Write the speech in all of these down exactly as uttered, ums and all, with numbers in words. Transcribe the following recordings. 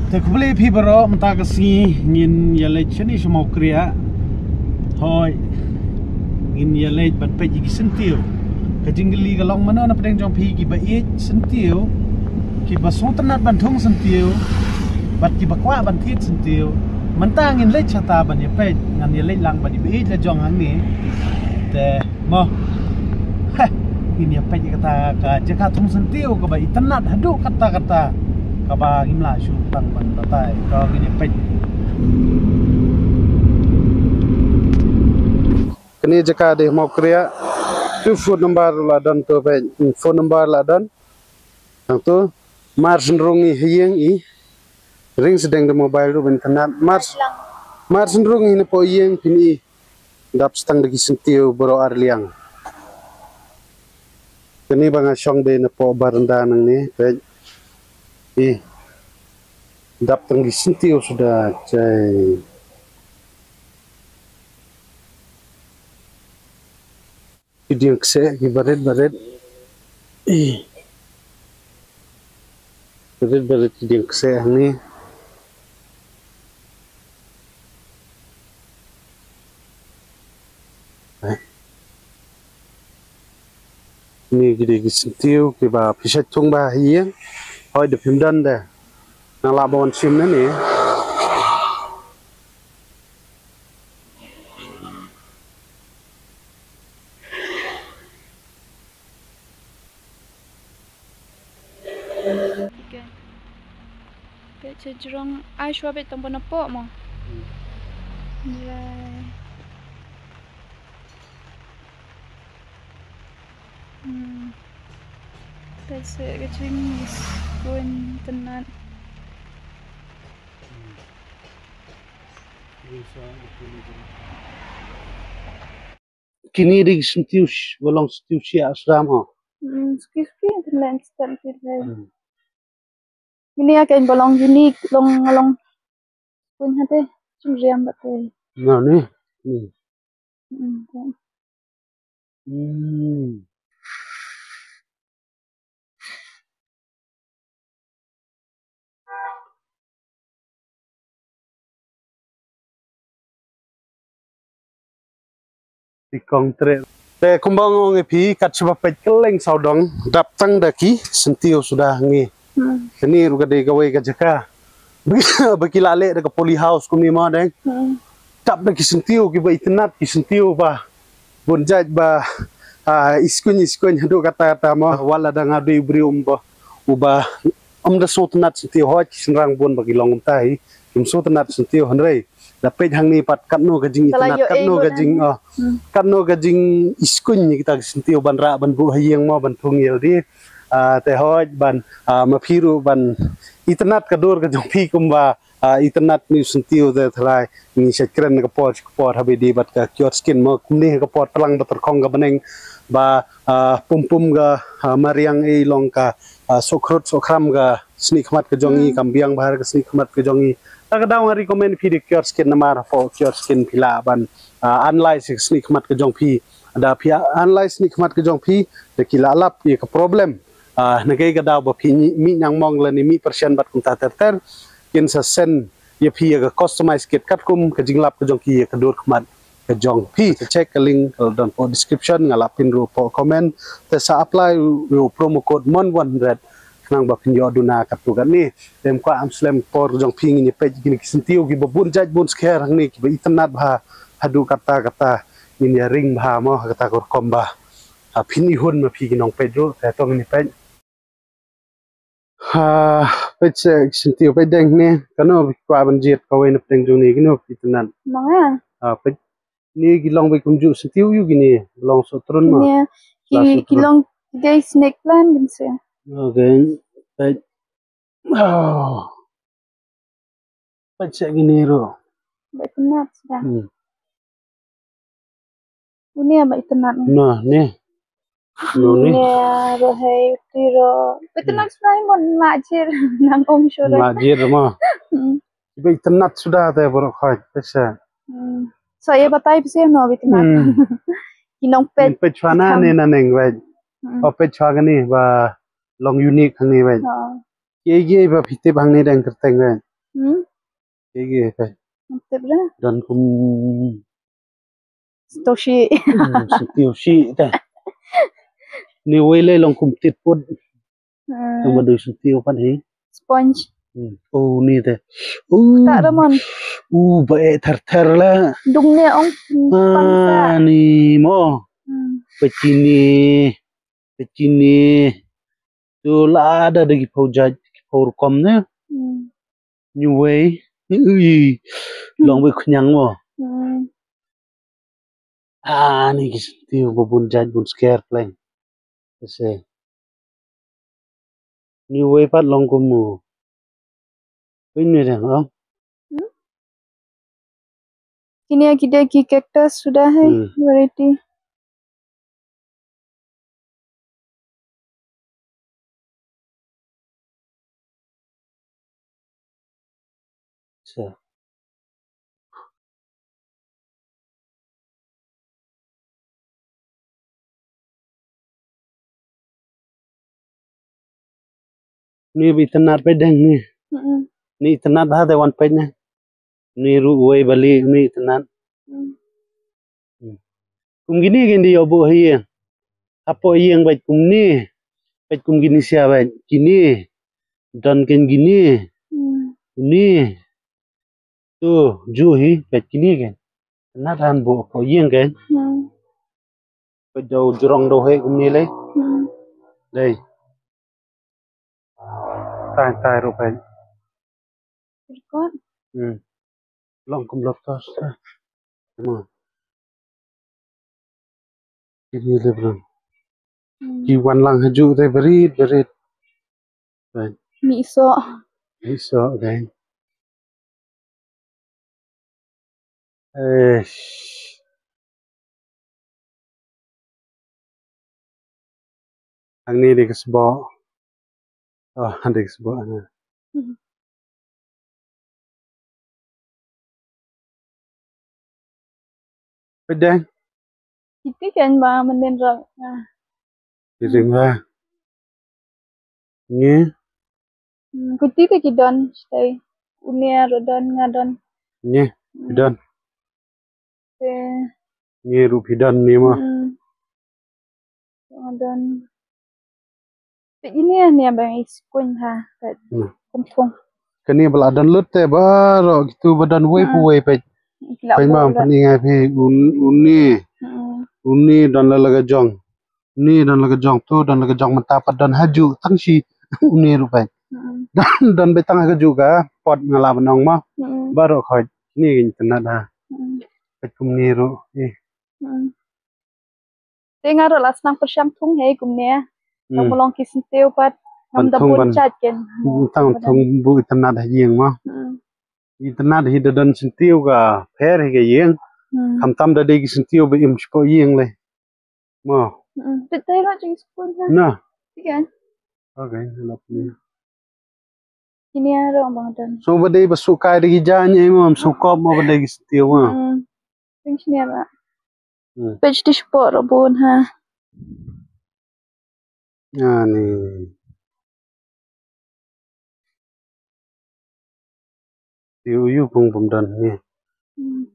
Te khublei phi baroh, mynta ka sngi ngin ïa leit shane sha Mawkriah. Hooid. Ngin ïa leit ban peit ïa ki syntiew. Ka jingkylli ka long mano na pdeng jong phi, kiba ïeit syntiew, kiba sngewtynnat ban thung syntiew, bad kiba kwah ban thied syntiew. Mynta ngin leit shata ban ïa peit, ngan ïa leit lang bad iba ïeit la jong hangne. Te mo. Heh, ngin ïa peit ïa kata ka jaka thung syntiew kaba itynnat haduh katta katta, kaba ngim lah shuh tang ban batai. Ka ngin ïa peit. Kane jaka dei Mawkriah. Tu phone number la don tu peit. Phone number la don. Tang tu. Mar shen rung i ha ïing i. Ring sdang da mobile ruh ban itynnat. Mar, mar shen rung i na po ïing phin i. Dap stang da ki syntiew baroh ar liang. Kane ba nga shong dei na po baranda nangne, peit. Eh. Dap tang ki syntiew suda, jai. Ki dieng kseh, ki barit, barit. Eh. Barit, barit, ki dieng kseh hangne. Eh. Ni ki dei ki syntiew kiba phi shait thung bha ha ïing. Hooid da phim don de. Nang lah ba wan shim ne ni. Peit sha jrong, ai shuwa peit tang ba na poh mo. Lai. Hmm. Peit sha ka jingskun tynnat. Kine dei ki syntiew sh-, ba long syntiew shiah sdang ho. Hmm, suki suki, internet start ki dei. Hmm. Kine ïa ka ba long unique, long, long. Kun hate, jingriam ba te. Na ni. Hmm. Hmm, te. Hmm. Ti kong treh. Te kumba nga ong ïa phi, kat shaba peit kylleng sawdong, dap tang da ki syntiew suda ngi. Hmm. Kane ruh ka dei kawei ka jaka ba ki la leh da ka poly house kumne ma deng. Hmm. Dap da ki syntiew kiba itynnat, ki syntiew ba bun jait ba, ah, iskuin iskuin haduh katta katta ma. Wat la da nga dei u briew um ba, uba um da sngewtynnat syntiew, hooid ki shynrang bun ba ki long kumta hi, kim sngewtynnat syntiew, hynrei da peit hangne pat katno ka jingitynnat, katno ka jing, ah, hmm, katno ka jingiskuin ïa kita ki syntiew ban rah ban buh ha ïing mo, ban thung ïalade. Ah, te hooid ban, ah, ma phi ruh ban itynnat ka dur ka jong phi kumba, ah, itynnat ne u syntiew te tharai ngi shait kren ka por ka por haba ïadei bad ka Cure Skin mo, kumne ka por tlang ba tyrkhong ka bneng ba, ah, pum pum ka, ah, mariang ei long ka, ah, sohkhrut sohkhram ka snieh khmat ka jong ngi, hmm, kam biang bha ka snieh khmat ka jong ngi. Ta ka daw nga recommend phi da Cure Skin namar hapoh Cure Skin phi lah ban, ah, analyze ka snieh khmat ka jong phi. Da phi analyze snieh khmat ka jong phi, da ki lah lap ïa ka problem. Ah, na kaei ka daw ba phi mih ñiangmong lane mih pyrshah bad kumta ter ter, kin sa send ïa phi ïa ka customize kit katkum ka jinglap ka jong ki ïa ka dur khmat ka jong phi. Sa check ka link ka la don hapoh description, nga la pin ruh hapoh comment. Te sa apply ruh promo code mon one hundred khnang ba phin ïoh duna katto katne. Te ym kwah ym slem por jong phi, ngin ïa peit kine ki syntiew kiba bun jait bun skher hangne kiba itynnat bha haduh katta katta, ngin ïa ring bha mo ha kata ka rukom ba, ah, phin ihun ma phi ki nongpeit ruh. Te to ngin ïa peit. Ha, peit sha ki syntiew, peit deng ne, kano phi kwah ban jied kawei na pdeng jong ne, kino phi tynnat? Ma nga. Ha, peit ne ki long beit kumjuh syntiew ïa kine, long sohtrun ma. Kine, ki, ki long, ki dei snake plant kan se. Okay, peit. Oh. Peit sha kine ruh. Ba itynnat sdang. Hmm. Une ba itynnat. Nah, ne. Noh, ne. Ne ruh hei, uti ruh. Ba itynnat sdang, mon la jir. Nang ong shuh ruh. La jir ma. Hmm. Ba itynnat suda te baroh khoit, peit sha. Hmm. So, ïa batai phi sha noh ba itynnat. Hmm. Ki nongpeit. Peit shuwa na ne na neng, wait. Hmm. Oh, peit shuwa kane ba long unique hangne, wait. Oh. Kiei kiei ba phi tip hangne dang kyrteng, wait. Hmm? Ïa ki ka. Tip dah. Don kum Satoshi. Hmm, sentioshi ta. Ni wei lei long kum tit put. Hmm. Tang ba dei sentio pan hi. Sponge. Hmm. Oh, ni te. Oh. Ta Ramon. Oh, ba eh thar thar la. Dung ne ong. Ah, ni mo. Hmm. Pechini. Pechini. Tu la da da ki pau jait, ki pau rukom ne. Hmm. Ni wei. Ui. Long wei khñiang mo. Hmm. Ah, ni ki sentio ba bun jait bun sker pleng. Ese. Ni wei pat long kum mo. Wei ni dang, oh. Hmm? Kine ki dei ki cactus suda hai, hmm, variety. Sa. Ni ba itynnad peit dang ni. Mm-mm. Ni itynnad ha te wan peit ne. Ni ruh wei bali ni itynnad. Mm. Hmm. Kum kine kin di ïoh buh ha ïing. Hapoh ïing bad kumne. Bad kum kine sia bad kine. Don kin kine. Hmm. Kine. Tu ju hi bad kine kin. Itynnad han buh hapoh ïing kin. Hmm. Bad dau jrong dau heh kumne lei. Hmm. Dei. Tai tai ruh bad. Record. Hmm. Long kum lotus. Hmm. Ini le bro. Hmm. Ki wan lang ha ju te berit berit. Kan. Mi so. Mi so kan. Eh. Ang ni di ka sbo. Oh, di ka sbo, ano. Mhm. Peit dang. Kiti kan ba mending rok. Ah. Kiti ba. Ngi. Hmm, kuti te ki don, stay. Une ruh don, nga don. Ngi, hmm, ki don. Te. Ngi ruh ki don ni mo. Hmm. Nga don. Te ini ni ba ngi skun ha. Hmm. Kumthung. Kani ba la don lut te baroh kitu ba don wei pu wei peit. Peit ma pynïngai phi un, uni. Hmm. Uni don la la ka jong. Uni don la ka jong tu, don la ka jong mynta pat don ha ju tang shi. Uni ruh peit. Hmm. Don, don beit tang ha ka ju ka pot nga la ban ong ma. Hmm. Baroh khoit. Ni ngi tynnat ha. Hmm. Peit kumni ruh. Eh. Hmm. Te nga ruh la sdang pyrshang thung hei kumne. Hmm. Tang ba long ki syntiew pat. Ngam da bun jait ken. Tang thung bu itynnat ha ïing ma. Hmm. Itynnat hi da don syntiew ka pher hi ka ïing. Hmm. Khamtam da dei ki syntiew ba im shapoh ïing lei. Mo. Hmm. Te te la jingskun ha. Na. Tikan. Okay, lap ni. Kine ruh ba don. So ba dei ba sukai da ki jaiñ ei mo, sukop mo ba dei ki syntiew mo. Hmm. Kine ruh. Hmm. Peit ti shapoh ruh bun ha. Ani. Ti u yu pung pung don ni. Hmm.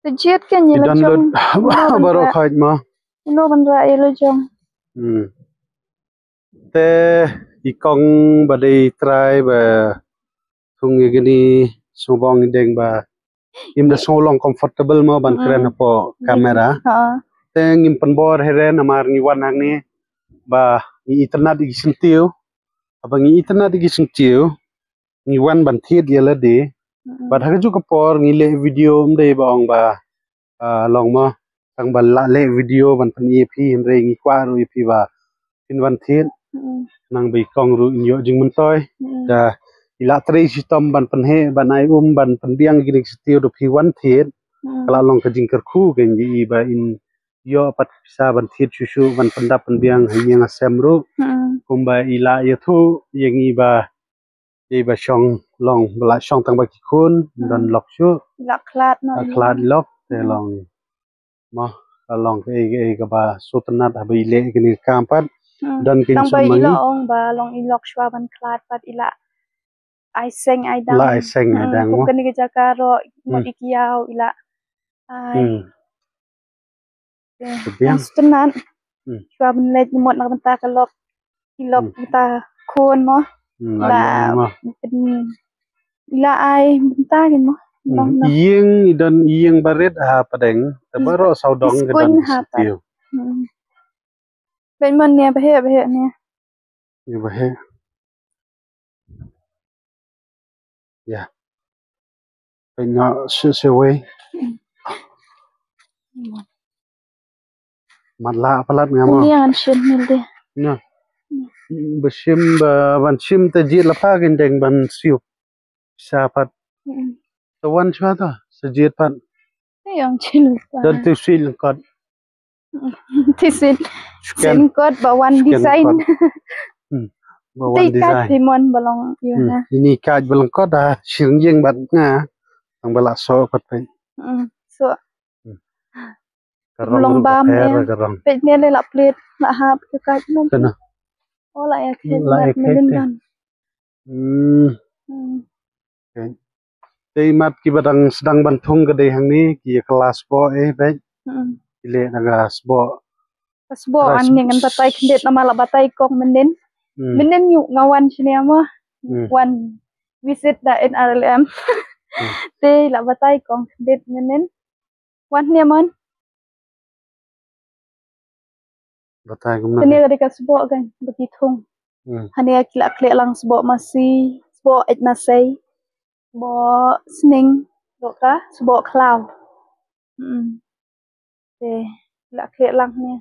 Te jied ken ïa la jong. Baroh khoit ma. Uno ban rah ïa la jong. Hmm. Te i kong ba dei trai ba thung ïa kini sngewbang i deng ba im da sngew long comfortable mo ban kren hapoh camera. Ha. Te ngim pynbor hi re namar ngi wan hangne ba ngi itynnat ïa ki syntiew. Haba ngi itynnat ïa ki syntiew ngi wan ban thied ïa lade. Bad ha kajuh ka por ngi leh video ym dei ba ong ba ah, long mo. Tang ba lah leh video ban pyni ïa phi hynrei ngi kwah ruh ïa phi ba phin wan thied. Mm. Nang ba i kong ruh in ïoh jingmyntoi. Mm. Da i lah trei shitom ban pynheh ban ai um ban pynbiang kine ki syntiew da phi wan thied. Mm. Ka lah long ka jingkyrkhu kein ïa i ba in ïoh pat pisa ban thied shuh shuh ban pyndap pynbiang ha ïing ha sem ruh. Mm. Kumba i lah ïathuh ïa ngi ba Dei ba shong long ba la shong tang ba ki khun don lok shuh. La khlad noh. La khlad lok te long. Mo ka long kaei kaei kaba sngewtynnat haba i leh kine ki kam pat. Don ki tang ba i la ong ba long i lok shuwa ban khlad pat i la ai seng ai dang. La ai seng ai dang mo. Kum kane ka jaka ruh, mut i ki ïaw i la ai. Hmm. Te biang. Stunat. Hmm. Shuwa ban leit mut na ka bynta ka lok. Ki lok bynta khun mo. Hmm, la ïoh mo. La ai bynta kin mo. Hmm. Ïing i don ïing barit ha pdeng. Te baroh sawdong ki don ha pat. Hmm. Peit mon ne ba heh ba heh ne. Ïa ba heh. Ïa. Peit noh shu shu wei. Mat lah palat nga mo. Ïa ngan shim mil de. Noh. Ba shim ba ban shim te jied la pa kin deng ban siu. Sa pat. Te wan shwa ta sa jied pat. Ïa ngan shim pa. Don tu si lengkot. Tisin. Scan. Scan code ba wan design. Hmm. Ba wan design. Ti mon ba long ïa na. Ini card ba long code da shing jing bat nga. Ang ba la so pat pe. Hmm. So. Ka rong long bam ya. Ka rong. Peit ne le la plate la hap ka card nom. Kena. Oh la ya khet la ya khet. Hmm. Hmm. Okay. Te imat kiba dang sdang ban thung ka dei hangne ki ïa ka la sboh eh beit. Hmm. Ki leh na ka sboh. Ka sboh an ne ngan batai khyndiat namar la batai kong mynnin. Hmm. Mynnin ïu nga wan shane mo. Hmm. Wan visit da N R L M. Hmm. Te la batai kong khyndiat mynnin. Wan hangne mon. Batai kumno? Hangne ka dei ka sboh kan ba ki thung. Hmm. Hangne ki la khleh lang sboh masi, sboh eit masei, sboh sning, sboh ka, sboh khlaw. Hmm. Te la khleh lang hangne.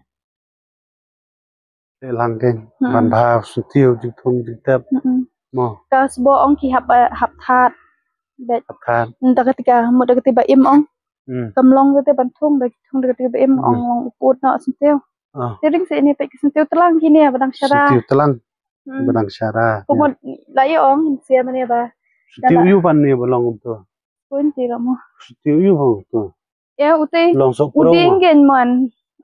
Te lang kein. Hmm. Ban bha syntiew jingthung jingtep. Hmm. Mo. Ka sboh ong ki hap, eh, hap that. Bet. Hap that. Hmm, da kata ka mut da kata ba im ong. Hmm. Kam long kata ban thung da thung da kata ba im ong long u put noh syntiew. Ah. Te ring sa ini peit ka syntiew tlang kine ba dang shara. Syntiew tlang. Hmm. Ba dang shara. Kumut la ïa ong sia mane ba. Syntiew yu ban ne ba long kumto. Kun ti la mo. Syntiew yu ban kumto. Ya, uti. Long sok pro. Uding gen man.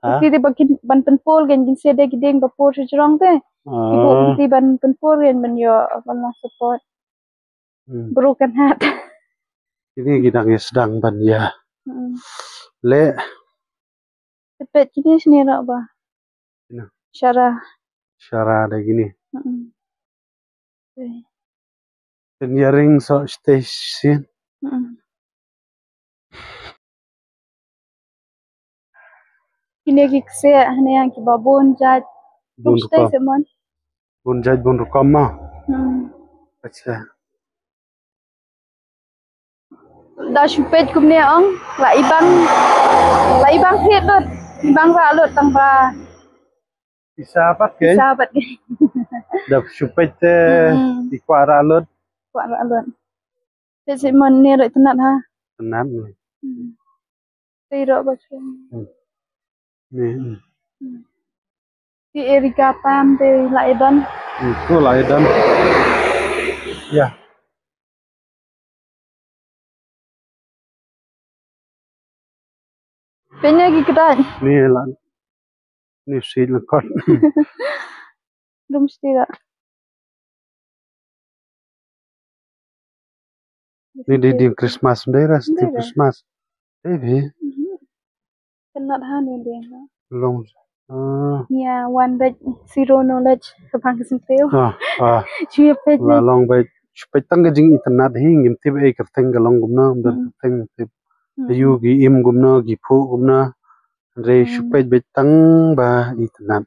Ha? Uti de ba kin ban pynpol gen gin sede giding ba por sejrong te. Ah. Ibu uti ban pynpol gen ban ïoh ban long support. Hmm. Broken heart. Ini kita ngi sedang ban ya. Hmm. Le. Tepet kini sini rak ba. Ina. Syara. Syara da gini. Hmm. Ken ïaring so station. Hmm. Kine ki kseh hane yang kiba bun jait. Bun rukom. Bun jait bun rukom ma. Hmm. Acha. Da shu peit kumne ong la ibang la ibang thit lut ibang ra lut tang ba. Isa pat ke? Isa pat ke? Da shu peit te. Hmm. I kwah ra lut. Kwah ra lut. Te si mon ne ro itynnat ha. Itynnat ne. Hmm. Te ro ba shu. Hmm. Ne. Hmm. Ti Erika pam te la idan. Hmm, tu la idan. Ya. Penya ki kedai. Ni la. Ni si la kot. Dum stira. Ni di di Christmas dei ra sti Christmas. Eh bi. Kan nat ha ni dei ha. Long. Ah. Ya wan bej zero knowledge ka bang ka senteo. Ah, ah. Chui bej. La long bej. Shupai tang ka jing itynnat hi ngim tip ei kyrteng ka long kumno, ber kyrteng tip. Ayu ki im kumno, ki phu kumno. Re shupai bej tang ba itynnat.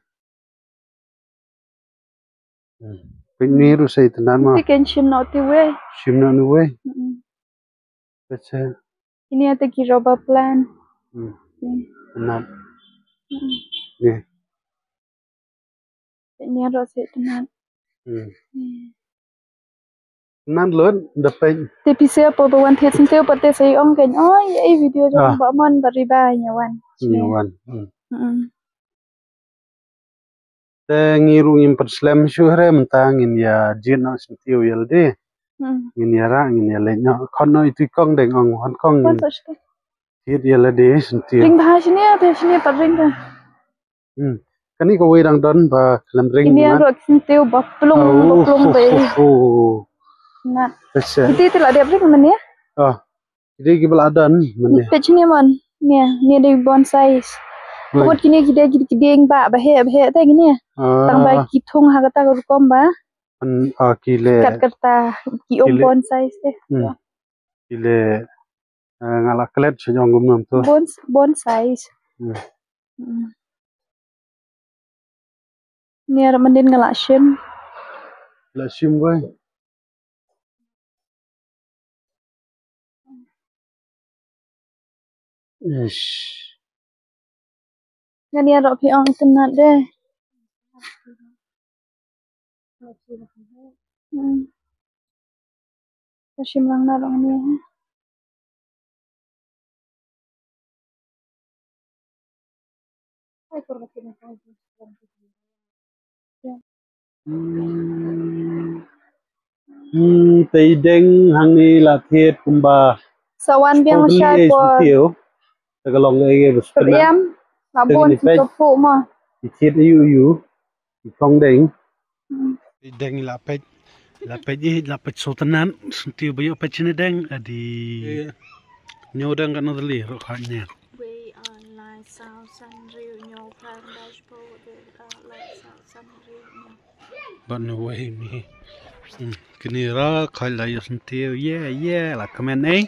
Hmm. Pynni ruh sa itynnat ma. Ti ken shim no ti we. Shim no ni we. Hmm. Bacha. Ini ata ki rubber plant. Hmm. Hmm. Itynnat. Hmm. Ni. Ini ruh sa itynnat. Hmm. Hmm. Nan lut da peit. Te pisa po ba wan thied senteo pat te sa i ong ken. Oh, ya i video jong ba mon ba riba ïa wan. Ïa wan. Hmm. Hmm. Te ngi ruh ngim pynslem shuh re mynta ngin ïa jied noh sentiew ïa lade. Hmm. Ngin ïa rah ngin ïa leit noh khot noh itu i kong deng ong hon kong ngin jied ïa lade sentiew. Ring bha shane te shane pat ring bha. Hmm. Kane kawei dang don ba khlem ring. Ini ruh sentiew ba plung ba plung ba. Nat. Peit sha. Kiti te la dep ring mynne. Ah. Kiti ki ba la don mynne. Peit shane mon. Ne, ne dei bonsai. Oi. Bad kine ki dei ki, ki dei ba, ba heh, ba heh te kine. Ah. Tang ba ki thung ha kata ka rukom ba. An, ah, ki leh. Kat kata ki ong bonsai te. Hmm. Ki leh, eh, nga la klet sha jong kumno to. Bons-, bonsai. Hmm. Hmm. Ni arah mending nga la shim. La shim wei. Ish. Nga ni arah phi ong itynnat de. Hmm. Ka shim lang na rong ni ha. Hmm. Hmm, te i deng hangne la thied kumba sa wan biang shai por. Te ka long ei ba spen. Em, la bon ki to pu ma. I thied yu yu. I kong deng. Hmm. I deng i la peit. I la peit i, i la peit shu tynnat. Senti ba ïoh peit shane deng adi. Ïa. Ñiew deng ka na dali ro kha ñiew. Wei, ah, lai saw san riu ñiew phar dash po de, ah, lai saw san riu ñiew. Ban wei mi. Hmm. Kini ra kha la ïoh senti. Ye, ye, la kmen ei.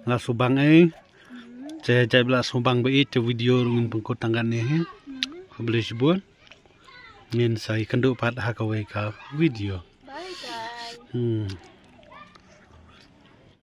La subang ei. Te jai ba la sngewbang ba ïeit te video ruh ngin pynkut tang katne hi. Khublei shibun. Ngin sa ïakynduh pat ha kawei ka video. Bye guys. Hmm.